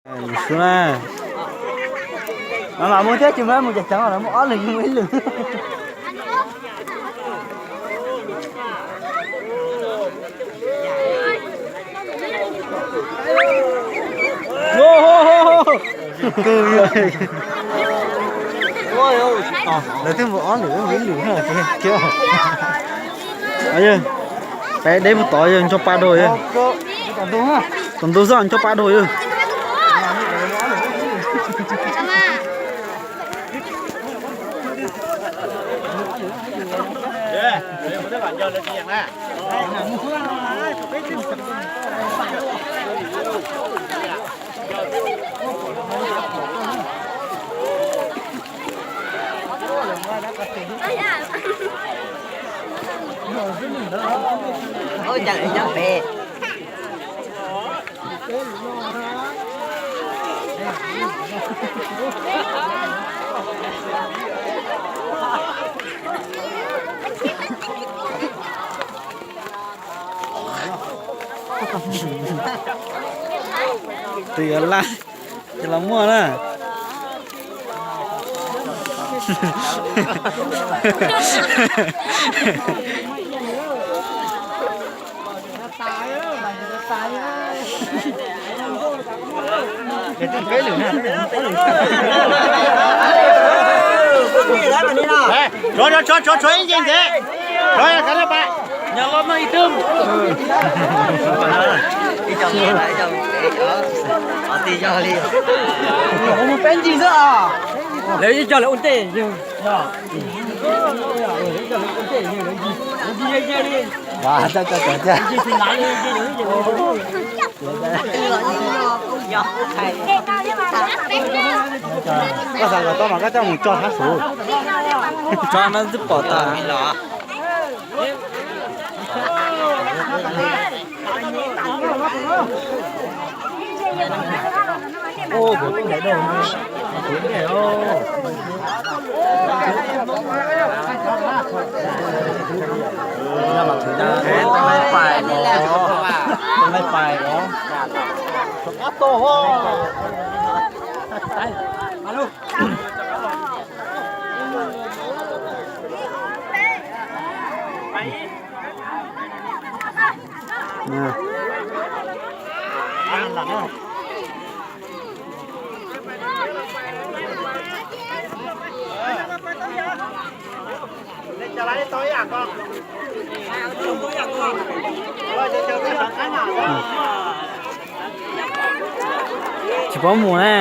Xub na. Mas mas mus thiab, tsis mus, mus cov ceev los mus ob lwm, mus ib lwm. Lawv twb mus ob lwm, mus ib lwm na. Yog, peb deb mus tod yog ncho pa dua yog. Tom ntug xwb ncho pa dua yog. Ua cas lawv nyob pem? Tus yuav laj ces los muaj na. Tshuav, tshuav, tshuav, tshuav ib ncig ntxiv. Tshuav, kav liam pais. Nyob los mas ib tug. Ib co, ib co, ib co, ib co li. Mus peb ncig xwb os. Lawv ib co lawv ua ntej yawg. Ib co lawv ua ntej yawg, lawv ncig, lawv ncig yawg li. Ncig xwb lav li. Koj xav kom tau mas koj coj mus tso sab saud. Tso no twb pom tas. Tsis paub mus ne.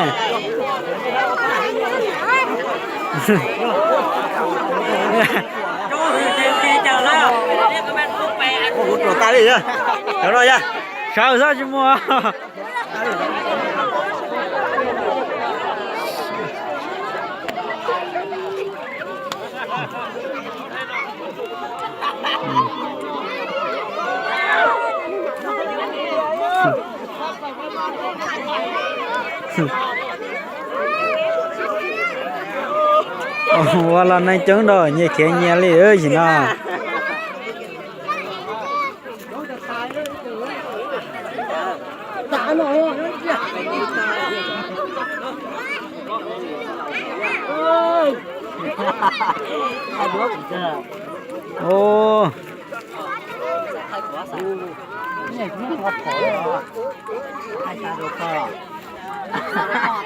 Sawv xwb tsis mus. Ua los neeg coob nrog nyias khiav nyias li yim no. Ua.